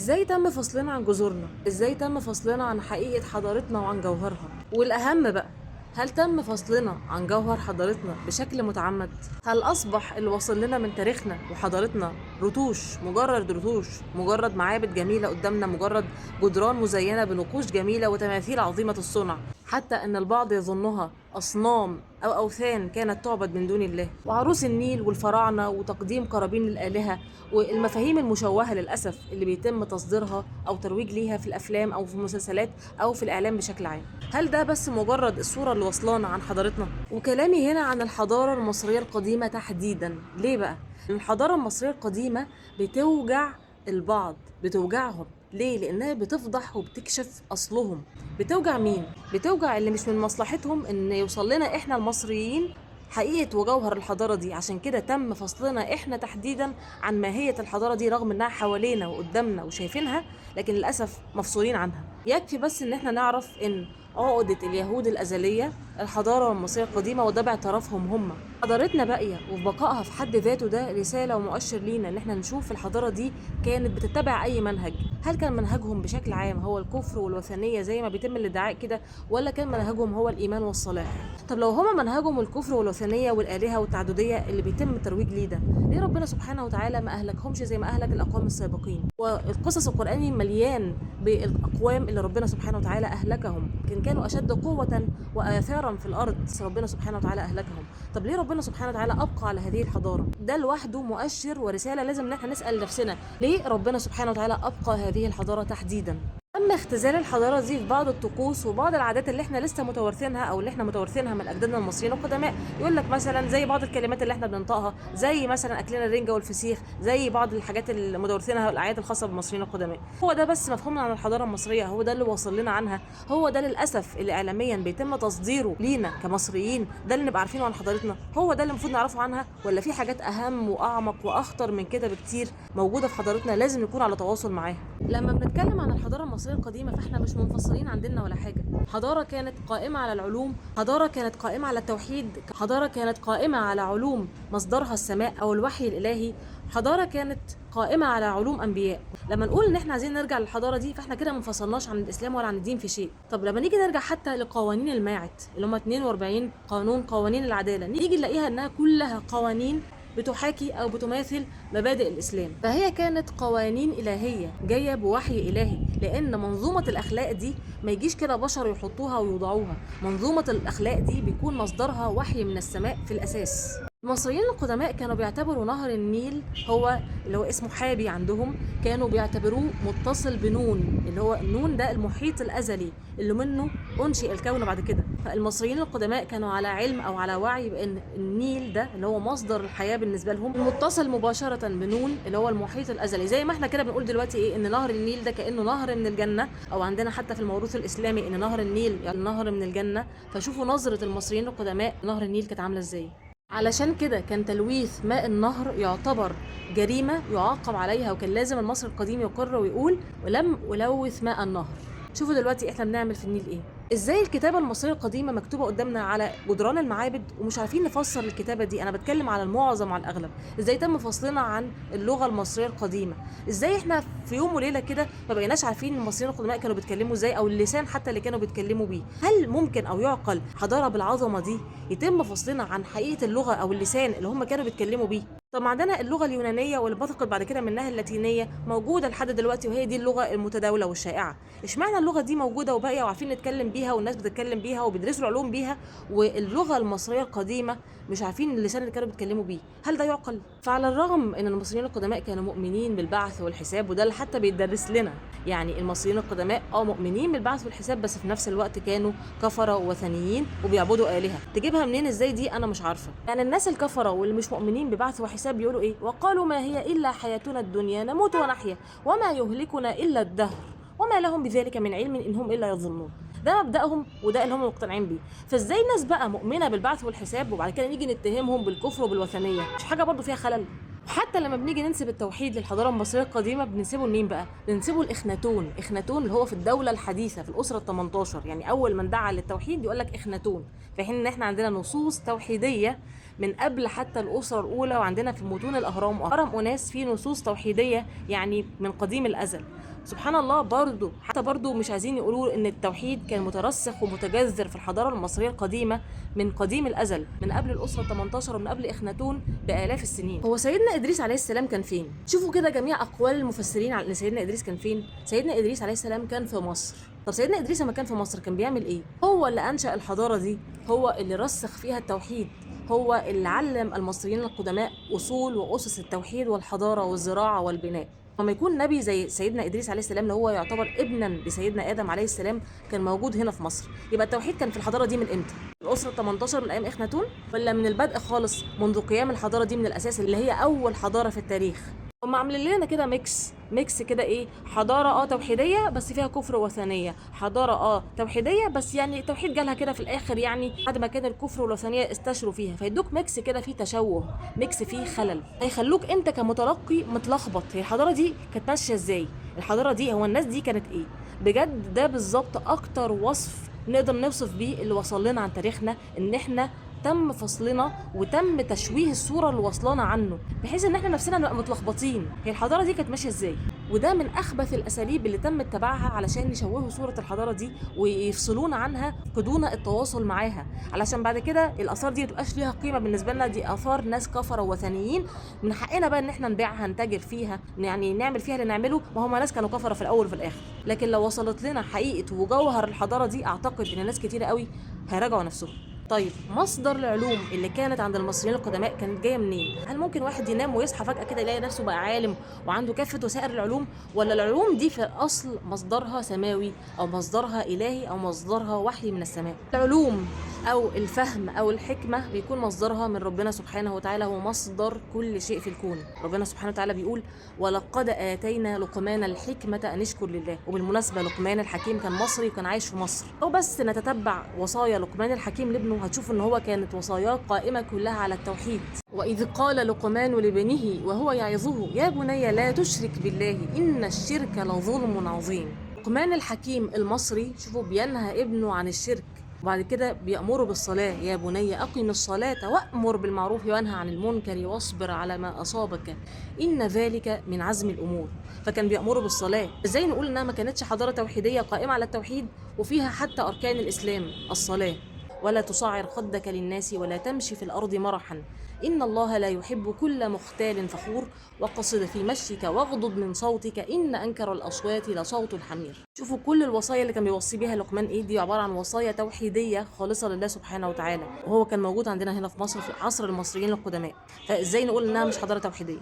ازاي تم فصلنا عن جذورنا؟ ازاي تم فصلنا عن حقيقة حضارتنا وعن جوهرها؟ والأهم بقى، هل تم فصلنا عن جوهر حضارتنا بشكل متعمد؟ هل أصبح اللي وصل لنا من تاريخنا وحضارتنا رتوش، مجرد رتوش، مجرد معابد جميلة قدامنا، مجرد جدران مزينة بنقوش جميلة وتماثيل عظيمة الصنع، حتى أن البعض يظنها أصنام أو أوثان كانت تعبد من دون الله، وعروس النيل والفراعنة وتقديم قرابين للآلهة والمفاهيم المشوهة للأسف اللي بيتم تصديرها أو ترويج ليها في الأفلام أو في المسلسلات أو في الإعلام بشكل عام؟ هل ده بس مجرد الصورة اللي وصلانا عن حضارتنا؟ وكلامي هنا عن الحضارة المصرية القديمة تحديدا. ليه بقى؟ الحضارة المصرية القديمة بتوجع البعض، بتوجعهم. ليه؟ لأنها بتفضح وبتكشف أصلهم. بتوجع مين؟ بتوجع اللي مش من مصلحتهم إن يوصل لنا إحنا المصريين حقيقة وجوهر الحضارة دي. عشان كده تم فصلنا إحنا تحديدا عن ماهية الحضارة دي، رغم إنها حوالينا وقدامنا وشايفينها، لكن للأسف مفصولين عنها. يكفي بس إن إحنا نعرف إن عقدة اليهود الأزلية الحضارة المصرية القديمة، وده باعترافهم هم. حضارتنا باقية، وفي بقائها في حد ذاته ده رسالة ومؤشر لينا إن إحنا نشوف الحضارة دي كانت بتتبع أي منهج. هل كان منهجهم بشكل عام هو الكفر والوثنية زي ما بيتم الادعاء كده، ولا كان منهجهم هو الإيمان والصلاح؟ طب لو هما منهجهم الكفر والوثنية والآلهة والتعددية اللي بيتم الترويج ليه ده، ليه ربنا سبحانه وتعالى ما أهلكهمش زي ما أهلك الأقوام السابقين؟ والقصص القرآني مليان بالأقوام اللي ربنا سبحانه وتعالى أهلكهم، كان كانوا أشد قوة وآثارا في الأرض، ربنا سبحانه وتعالى أهلكهم. طب ليه ربنا سبحانه وتعالى أبقى على هذه الحضارة؟ ده لوحده مؤشر ورسالة لازم إن احنا نسأل نفسنا ليه ربنا سبحانه وتعالى أبقى هذه الحضارة تحديدا. تم اختزال الحضارة دي في بعض الطقوس وبعض العادات اللي احنا لسه متوارثينها او اللي احنا متوارثينها من اجدادنا المصريين القدماء. يقول لك مثلا زي بعض الكلمات اللي احنا بننطقها، زي مثلا اكلنا الرنجة والفسيخ، زي بعض الحاجات اللي متوارثينها والاعياد الخاصة بالمصريين القدماء. هو ده بس مفهومنا عن الحضارة المصرية، هو ده اللي وصل لنا عنها، هو ده للاسف اللي اعلاميا بيتم تصديره لينا كمصريين، ده اللي نبقى عارفينه عن حضارتنا، هو ده اللي المفروض نعرفه عنها؟ ولا في حاجات اهم واعمق واخطر من كده بكتير موجودة في حضارتنا لازم نكون على تواصل معاها؟ لما بنتكلم عن الحضارة المصرية القديمة فاحنا مش منفصلين عن ديننا ولا حاجة. حضارة كانت قائمة على العلوم، حضارة كانت قائمة على التوحيد، حضارة كانت قائمة على علوم مصدرها السماء أو الوحي الإلهي، حضارة كانت قائمة على علوم أنبياء. لما نقول إن احنا عايزين نرجع للحضارة دي فاحنا كده ما انفصلناش عن الإسلام ولا عن الدين في شيء. طب لما نيجي نرجع حتى لقوانين الماعت اللي هم 42 قانون، قوانين العدالة، نيجي نلاقيها إنها كلها قوانين بتحاكي أو بتماثل مبادئ الإسلام. فهي كانت قوانين إلهية جاية بوحي إلهي، لأن منظومة الأخلاق دي ما يجيش كده بشر يحطوها ويوضعوها. منظومة الأخلاق دي بيكون مصدرها وحي من السماء في الأساس. المصريين القدماء كانوا بيعتبروا نهر النيل هو اللي هو اسمه حابي عندهم، كانوا بيعتبروه متصل بنون، اللي هو النون ده المحيط الأزلي اللي منه أنشئ الكون بعد كده. فالمصريين القدماء كانوا على علم أو على وعي بأن النيل ده اللي هو مصدر الحياة بالنسبة لهم متصل مباشرة بنون اللي هو المحيط الأزلي. زي ما احنا كده بنقول دلوقتي إيه، إن نهر النيل ده كأنه نهر من الجنة، أو عندنا حتى في الموروث الإسلامي إن نهر النيل يعني نهر من الجنة. فشوفوا نظرة المصريين القدماء نهر النيل كانت عاملة إزاي. علشان كده كان تلويث ماء النهر يعتبر جريمة يعاقب عليها، وكان لازم المصري القديم يقر ويقول ولم ألوث ماء النهر. شوفوا دلوقتي احنا بنعمل في النيل ايه. ازاي الكتابة المصرية القديمة مكتوبة قدامنا على جدران المعابد ومش عارفين نفسر الكتابة دي؟ انا بتكلم على المعظم على الاغلب. ازاي تم فصلنا عن اللغة المصرية القديمة؟ ازاي احنا في يوم وليلة كده ما بقيناش عارفين المصريين القدماء كانوا بيتكلموا ازاي، او اللسان حتى اللي كانوا بيتكلموا بيه؟ هل ممكن او يعقل حضارة بالعظمة دي يتم فصلنا عن حقيقة اللغة او اللسان اللي هم كانوا بيتكلموا بيه؟ طب عندنا اللغة اليونانية واللي بثقت بعد كده منها اللاتينية موجودة لحد دلوقتي، وهي دي اللغة المتداولة والشائعة. اشمعنى اللغة دي موجودة وباقية وعارفين نتكلم بيها والناس بتتكلم بيها وبيدرسوا العلوم بيها، واللغة المصرية القديمة مش عارفين اللسان اللي كانوا بيتكلموا بيه؟ هل ده يعقل؟ فعلى الرغم ان المصريين القدماء كانوا مؤمنين بالبعث والحساب، وده اللي حتى بيتدرس لنا، يعني المصريين القدماء مؤمنين بالبعث والحساب، بس في نفس الوقت كانوا كفرة ووثنيين وبيعبدوا آلهة. تجيبها منين ازاي دي؟ انا مش عارفة. يعني الناس الكفرة واللي مش مؤمنين ببعث وحساب بيقولوا ايه؟ وقالوا ما هي الا حياتنا الدنيا نموت ونحيا وما يهلكنا الا الدهر وما لهم بذلك من علم ان هم الا يظنون. ده مبدأهم وده اللي هم مقتنعين بيه. فازاي الناس بقى مؤمنة بالبعث والحساب وبعد كده نيجي نتهمهم بالكفر وبالوثنية؟ مش حاجة برضو فيها خلل؟ وحتى لما بنيجي ننسب التوحيد للحضاره المصرية القديمة بننسبه لمين بقى؟ بننسبه لاخناتون. اخناتون اللي هو في الدولة الحديثة في الاسرة ال 18، يعني اول من دعا للتوحيد يقول لك اخناتون، في حين ان احنا عندنا نصوص توحيديه من قبل حتى الاسرة الاولى، وعندنا في متون الاهرام وهرم اناس في نصوص توحيديه يعني من قديم الازل. سبحان الله، برضو حتى برضو مش عايزين يقولوا ان التوحيد كان مترسخ ومتجذر في الحضارة المصرية القديمة من قديم الازل، من قبل الاسرة 18 ومن قبل اخناتون بالاف السنين. هو سيدنا ادريس عليه السلام كان فين؟ شوفوا كده جميع اقوال المفسرين على ان سيدنا ادريس كان فين. سيدنا ادريس عليه السلام كان في مصر. طب سيدنا ادريس لما كان في مصر كان بيعمل ايه؟ هو اللي انشأ الحضارة دي، هو اللي رسخ فيها التوحيد، هو اللي علم المصريين القدماء اصول واسس التوحيد والحضارة والزراعة والبناء. لما يكون نبي زي سيدنا ادريس عليه السلام اللي هو يعتبر ابنا لسيدنا ادم عليه السلام كان موجود هنا في مصر، يبقى التوحيد كان في الحضارة دي من امتى؟ الاسرة 18 من ايام اخناتون، ولا من البدء خالص منذ قيام الحضارة دي من الاساس اللي هي اول حضارة في التاريخ؟ هم عاملين لنا كده mix mix كده، ايه، حضارة توحيديه بس فيها كفر ووثنيه، حضارة توحيديه بس يعني التوحيد جالها كده في الاخر، يعني بعد ما كان الكفر والوثنية استشروا فيها، فيدوك mix كده فيه تشوه، mix فيه خلل، هيخلوك انت كمتلقي متلخبط. هي الحضارة دي كانت ماشية ازاي؟ الحضارة دي هو الناس دي كانت ايه بجد؟ ده بالظبط اكتر وصف نقدر نوصف بيه اللي وصل لنا عن تاريخنا، ان احنا تم فصلنا وتم تشويه الصورة اللي وصلنا عنه، بحيث ان احنا نفسنا نبقى متلخبطين هي الحضارة دي كانت ماشية ازاي. وده من اخبث الاساليب اللي تم اتباعها علشان يشوهوا صوره الحضارة دي ويفصلونا عنها، يفقدونا التواصل معاها، علشان بعد كده الاثار دي ما تبقاش ليها قيمة بالنسبة لنا. دي اثار ناس كفره ووثنيين، من حقنا بقى ان احنا نبيعها، نتاجر فيها، يعني نعمل فيها اللي نعمله، ما هم ناس كانوا كفره في الاول وفي الاخر. لكن لو وصلت لنا حقيقة وجوهر الحضارة دي، اعتقد ان ناس كتيرة قوي هيراجعوا نفسهم. طيب مصدر العلوم اللي كانت عند المصريين القدماء كانت جاية منين؟ هل ممكن واحد ينام ويصحى فجاة كده يلاقي نفسه بقى عالم وعنده كافة وسائر العلوم؟ ولا العلوم دي في الاصل مصدرها سماوي او مصدرها الهي او مصدرها وحي من السماء؟ العلوم او الفهم او الحكمة بيكون مصدرها من ربنا سبحانه وتعالى، هو مصدر كل شيء في الكون. ربنا سبحانه وتعالى بيقول ولقد اتينا لقمان الحكمة ان اشكر لله. وبالمناسبة لقمان الحكيم كان مصري وكان عايش في مصر. لو بس نتتبع وصايا لقمان الحكيم لابنه هتشوف ان هو كانت وصاياه قائمة كلها على التوحيد. واذ قال لقمان لابنه وهو يعظه يا بني لا تشرك بالله ان الشرك لظلم عظيم. لقمان الحكيم المصري شوفوا بينهى ابنه عن الشرك، وبعد كده بيأمره بالصلاة، يا بني أقم الصلاة وأمر بالمعروف وانهى عن المنكر واصبر على ما أصابك إن ذلك من عزم الأمور. فكان بيأمره بالصلاة. إزاي نقول إنها ما كانتش حضارة توحيدية قائمة على التوحيد وفيها حتى أركان الإسلام الصلاة؟ ولا تصعر خدك للناس ولا تمشي في الأرض مرحا إن الله لا يحب كل مختال فخور وقصد في مشيك واغضض من صوتك إن أنكر الأصوات لصوت الحمير. شوفوا كل الوصايا اللي كان بيوصي بيها لقمان إيه، دي عبارة عن وصايا توحيدية خالصة لله سبحانه وتعالى، وهو كان موجود عندنا هنا في مصر في عصر المصريين القدماء. فإزاي نقول إنها مش حضارة توحيدية؟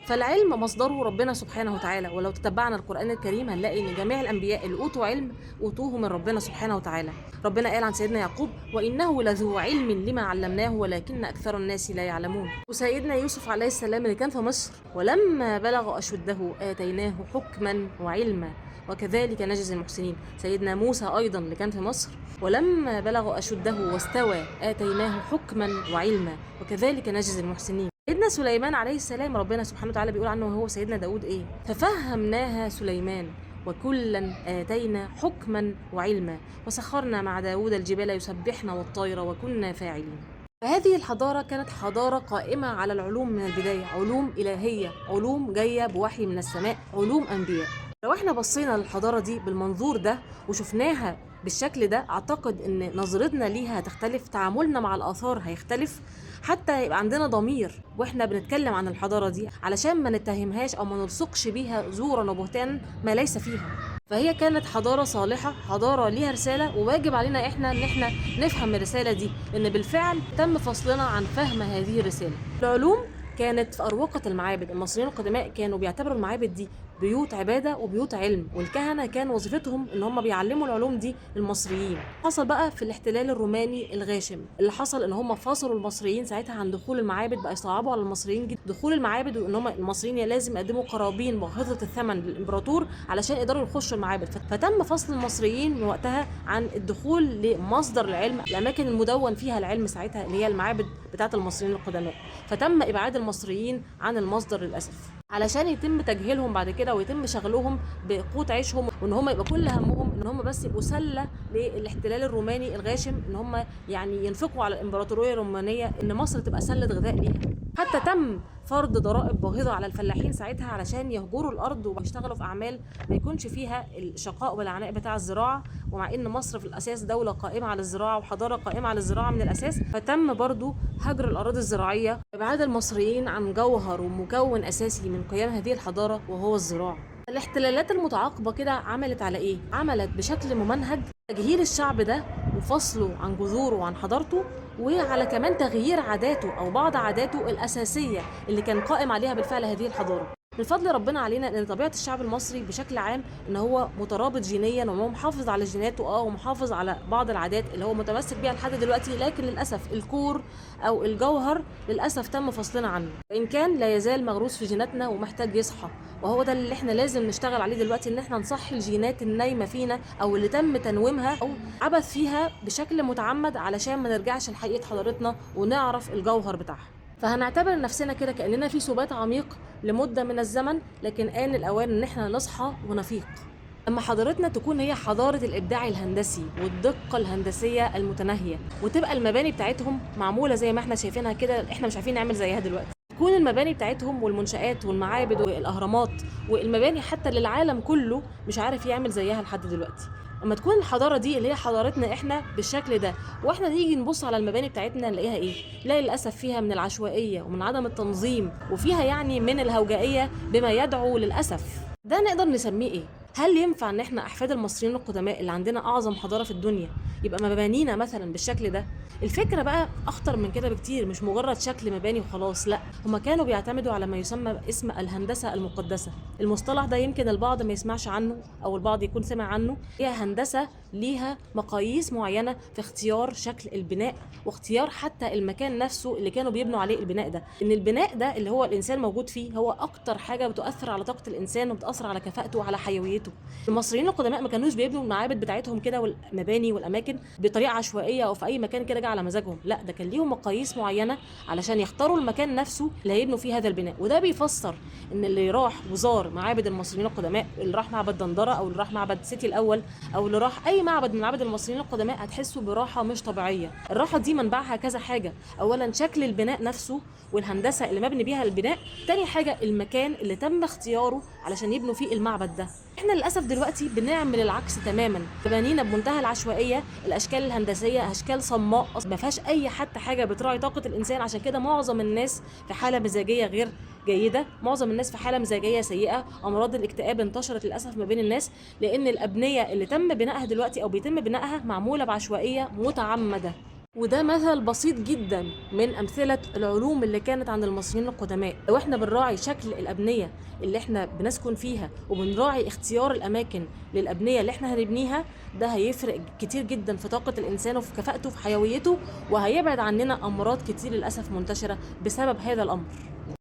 فالعلم مصدره ربنا سبحانه وتعالى، ولو تتبعنا القرآن الكريم هنلاقي ان جميع الانبياء اللي اوتوا علم اوتوه من ربنا سبحانه وتعالى. ربنا قال عن سيدنا يعقوب وانه لذو علم لما علمناه ولكن اكثر الناس لا يعلمون. وسيدنا يوسف عليه السلام اللي كان في مصر ولما بلغ اشده اتيناه حكما وعلما وكذلك نجزي المحسنين. سيدنا موسى ايضا اللي كان في مصر ولما بلغ اشده واستوى اتيناه حكما وعلما وكذلك نجزي المحسنين. سيدنا سليمان عليه السلام ربنا سبحانه وتعالى بيقول عنه وهو سيدنا داود ايه؟ ففهمناها سليمان وكلا آتينا حكما وعلما وسخرنا مع داود الجبال يسبحن والطير وكنا فاعلين. فهذه الحضارة كانت حضارة قائمة على العلوم من البداية، علوم إلهية، علوم جاية بوحي من السماء، علوم أنبياء. لو احنا بصينا للحضارة دي بالمنظور ده وشفناها بالشكل ده، اعتقد ان نظرتنا ليها هتختلف، تعاملنا مع الاثار هيختلف، حتى يبقى عندنا ضمير واحنا بنتكلم عن الحضارة دي علشان ما نتهمهاش او ما نلصقش بيها زورا وبهتانا ما ليس فيها. فهي كانت حضارة صالحه، حضارة ليها رسالة، وواجب علينا احنا ان احنا نفهم الرسالة دي، لان بالفعل تم فصلنا عن فهم هذه الرسالة. العلوم كانت في أروقة المعابد. المصريين القدماء كانوا بيعتبروا المعابد دي بيوت عبادة وبيوت علم، والكهنة كان وظيفتهم ان هم بيعلموا العلوم دي للمصريين. حصل بقى في الاحتلال الروماني الغاشم اللي حصل ان هم فصلوا المصريين ساعتها عن دخول المعابد، بقى يصعبوا على المصريين جدا دخول المعابد، وان هم المصريين لازم يقدموا قرابين باهظة الثمن للامبراطور علشان يقدروا يخشوا المعابد. فتم فصل المصريين من وقتها عن الدخول لمصدر العلم، الاماكن المدون فيها العلم ساعتها اللي هي المعابد بتاعه المصريين القدماء. فتم ابعاد المصريين عن المصدر للاسف علشان يتم تجهيلهم بعد كده ويتم شغلهم بقوت عيشهم، وان هم يبقى كل همهم ان هم بس يبقوا سله للاحتلال الروماني الغاشم، ان هم يعني ينفقوا على الامبراطورية الرومانية، ان مصر تبقى سله غذاء ليها. حتى تم فرض ضرائب باهظة على الفلاحين ساعتها علشان يهجروا الأرض ويشتغلوا في أعمال ما يكونش فيها الشقاء والعناء بتاع الزراعة. ومع إن مصر في الأساس دولة قائمة على الزراعة وحضارة قائمة على الزراعة من الأساس، فتم برضو هجر الأراضي الزراعية، إبعاد المصريين عن جوهر ومكون أساسي من قيام هذه الحضارة وهو الزراعة. الاحتلالات المتعاقبة كده عملت على إيه؟ عملت بشكل ممنهج تجهيل الشعب ده وفصله عن جذوره وعن حضارته، وعلى كمان تغيير عاداته أو بعض عاداته الأساسية اللي كان قائم عليها بالفعل هذه الحضارة. من فضل ربنا علينا ان طبيعة الشعب المصري بشكل عام ان هو مترابط جينيا وهو محافظ على جيناته ومحافظ على بعض العادات اللي هو متمسك بيها لحد دلوقتي، لكن للاسف الكور او الجوهر للاسف تم فصلنا عنه، وان كان لا يزال مغروس في جيناتنا ومحتاج يصحى. وهو ده اللي احنا لازم نشتغل عليه دلوقتي، ان احنا نصحي الجينات النايمه فينا او اللي تم تنويمها او عبث فيها بشكل متعمد علشان ما نرجعش لحقيقة حضارتنا ونعرف الجوهر بتاعها. فهنعتبر نفسنا كده كأننا في سبات عميق لمدة من الزمن، لكن آن الأوان إن احنا نصحى ونفيق. لما حضارتنا تكون هي حضارة الإبداع الهندسي والدقة الهندسية المتناهية، وتبقى المباني بتاعتهم معمولة زي ما احنا شايفينها كده، احنا مش عارفين نعمل زيها دلوقتي. تكون المباني بتاعتهم والمنشآت والمعابد والأهرامات والمباني حتى للعالم كله مش عارف يعمل زيها لحد دلوقتي. اما تكون الحضارة دي اللي هي حضارتنا احنا بالشكل ده، واحنا نيجي نبص على المباني بتاعتنا نلاقيها ايه؟ لا للاسف فيها من العشوائية ومن عدم التنظيم، وفيها يعني من الهوجائيه بما يدعو للاسف. ده نقدر نسميه ايه؟ هل ينفع ان احنا احفاد المصريين القدماء اللي عندنا اعظم حضارة في الدنيا يبقى مبانينا مثلا بالشكل ده؟ الفكرة بقى اخطر من كده بكتير، مش مجرد شكل مباني وخلاص، لا، هما كانوا بيعتمدوا على ما يسمى باسم الهندسة المقدسة. المصطلح ده يمكن البعض ما يسمعش عنه او البعض يكون سمع عنه. هي هندسة ليها مقاييس معينة في اختيار شكل البناء واختيار حتى المكان نفسه اللي كانوا بيبنوا عليه البناء ده. ان البناء ده اللي هو الانسان موجود فيه هو اكتر حاجة بتؤثر على طاقة الانسان وبتاثر على كفاءته وعلى حيويته. المصريين القدماء ما كانوش بيبنوا المعابد بتاعتهم كده والمباني والاماكن بطريقة عشوائية او في اي مكان كده جه على مزاجهم، لا، ده كان ليهم مقاييس معينة علشان يختاروا المكان نفسه اللي هيبنوا فيه هذا البناء. وده بيفسر ان اللي راح وزار معابد المصريين القدماء، اللي راح معبد دندره او اللي راح معبد سيتي الاول او اللي راح اي معبد من معابد المصريين القدماء، هتحسوا براحة مش طبيعية. الراحة دي منبعها كذا حاجة، اولا شكل البناء نفسه والهندسة اللي مبني بيها البناء، تاني حاجة المكان اللي تم اختياره علشان يبنوا فيه المعبد ده. احنا للاسف دلوقتي بنعمل العكس تماما، مبانينا بمنتهى العشوائية، الاشكال الهندسية اشكال صماء ما فيهاش اي حتى حاجة بتراعي طاقة الانسان. عشان كده معظم الناس في حاله مزاجيه غير جيدة، معظم الناس في حاله مزاجيه سيئه، امراض الاكتئاب انتشرت للاسف ما بين الناس، لان الابنية اللي تم بنائها دلوقتي او بيتم بنائها معمولة بعشوائيه متعمدة. وده مثل بسيط جدا من أمثلة العلوم اللي كانت عند المصريين القدماء. لو احنا بنراعي شكل الأبنية اللي احنا بنسكن فيها وبنراعي اختيار الأماكن للأبنية اللي احنا هنبنيها، ده هيفرق كتير جدا في طاقة الإنسان وفي كفاءته وفي حيويته، وهيبعد عننا أمراض كتير للأسف منتشرة بسبب هذا الأمر،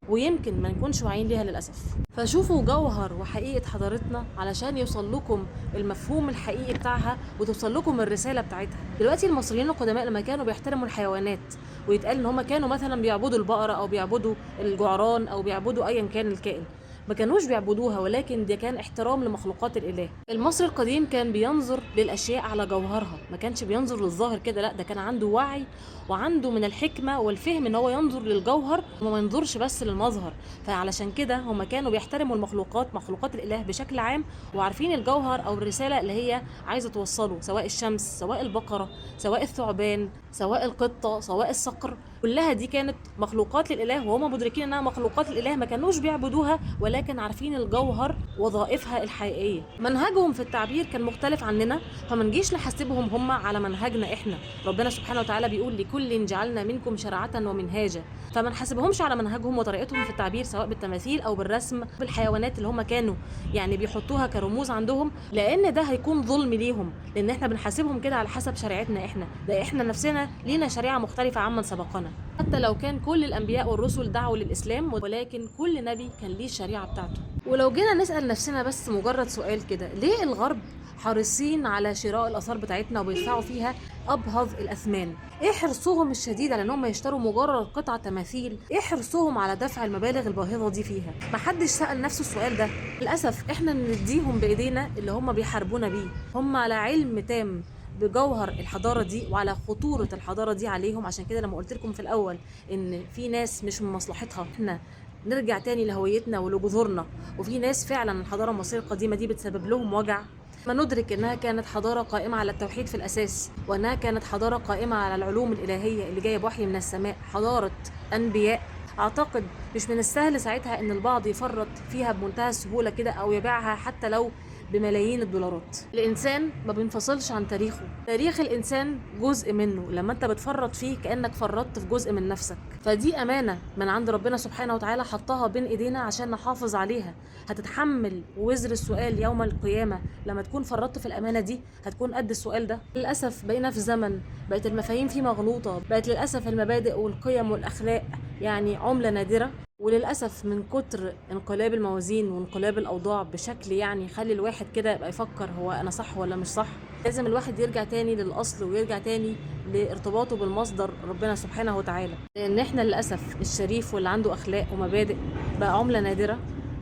ويمكن ما نكونش واعيين ليها للأسف. فشوفوا جوهر وحقيقة حضارتنا علشان يوصل لكم المفهوم الحقيقي بتاعها وتوصل لكم الرسالة بتاعتها. دلوقتي المصريين القدماء لما كانوا بيحترموا الحيوانات ويتقال ان هم كانوا مثلا بيعبدوا البقرة او بيعبدوا الجعران او بيعبدوا ايا كان الكائن، ما كانوش بيعبدوها، ولكن ده كان احترام لمخلوقات الإله. المصري القديم كان بينظر للأشياء على جوهرها، ما كانش بينظر للظاهر كده، لا، ده كان عنده وعي وعنده من الحكمة والفهم ان هو ينظر للجوهر وما ينظرش بس للمظهر. فعلشان كده هم كانوا بيحترموا المخلوقات، مخلوقات الإله بشكل عام، وعارفين الجوهر أو الرسالة اللي هي عايزة توصله، سواء الشمس، سواء البقرة، سواء الثعبان، سواء القطة، سواء الصقر، كلها دي كانت مخلوقات للإله، وهم مدركين انها مخلوقات للإله، ما كانوش بيعبدوها ولكن عارفين الجوهر وظائفها الحقيقية. منهجهم في التعبير كان مختلف عننا، فما نجيش نحاسبهم هم على منهجنا احنا. ربنا سبحانه وتعالى بيقول لكل جعلنا منكم شرعة ومنهاجا، فما نحاسبهمش على منهجهم وطريقتهم في التعبير، سواء بالتماثيل او بالرسم بالحيوانات اللي هم كانوا يعني بيحطوها كرموز عندهم، لان ده هيكون ظلم ليهم، لان احنا بنحاسبهم كده على حسب شريعتنا احنا، ده احنا نفسنا لينا شريعة مختلفة عمن سبقنا. حتى لو كان كل الأنبياء والرسل دعوا للإسلام، ولكن كل نبي كان ليه الشريعة بتاعته. ولو جينا نسأل نفسنا بس مجرد سؤال كده، ليه الغرب حريصين على شراء الآثار بتاعتنا وبيدفعوا فيها أبهظ الأثمان؟ إيه حرصهم الشديد على إنهم يشتروا مجرد قطعة تماثيل؟ إيه حرصهم على دفع المبالغ الباهظة دي فيها؟ محدش سأل نفسه السؤال ده. للأسف إحنا بنديهم بإيدينا اللي هم بيحاربونا بيه. هم على علم تام بجوهر الحضارة دي وعلى خطورة الحضارة دي عليهم. عشان كده لما قلت لكم في الأول إن في ناس مش من مصلحتها احنا نرجع تاني لهويتنا ولجذورنا، وفي ناس فعلا الحضارة المصرية القديمة دي بتسبب لهم وجع، ما ندرك إنها كانت حضارة قائمة على التوحيد في الأساس، وإنها كانت حضارة قائمة على العلوم الإلهية اللي جاية بوحي من السماء، حضارة أنبياء. أعتقد مش من السهل ساعتها إن البعض يفرط فيها بمنتهى السهولة كده أو يبيعها حتى لو بملايين الدولارات. الإنسان ما بينفصلش عن تاريخه، تاريخ الإنسان جزء منه، لما أنت بتفرط فيه كأنك فرطت في جزء من نفسك. فدي أمانة من عند ربنا سبحانه وتعالى حطها بين إيدينا عشان نحافظ عليها. هتتحمل وزر السؤال يوم القيامة لما تكون فرطت في الأمانة دي، هتكون قد السؤال ده. للأسف بقينا في زمن بقت المفاهيم فيه مغلوطة، بقت للأسف المبادئ والقيم والأخلاق يعني عملة نادرة، وللأسف من كتر انقلاب الموازين وانقلاب الأوضاع بشكل يعني يخلي الواحد كده يبقى يفكر هو أنا صح ولا مش صح. لازم الواحد يرجع تاني للأصل ويرجع تاني لارتباطه بالمصدر ربنا سبحانه وتعالى، لأن احنا للأسف الشريف واللي عنده أخلاق ومبادئ بقى عملة نادرة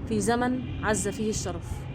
في زمن عز فيه الشرف.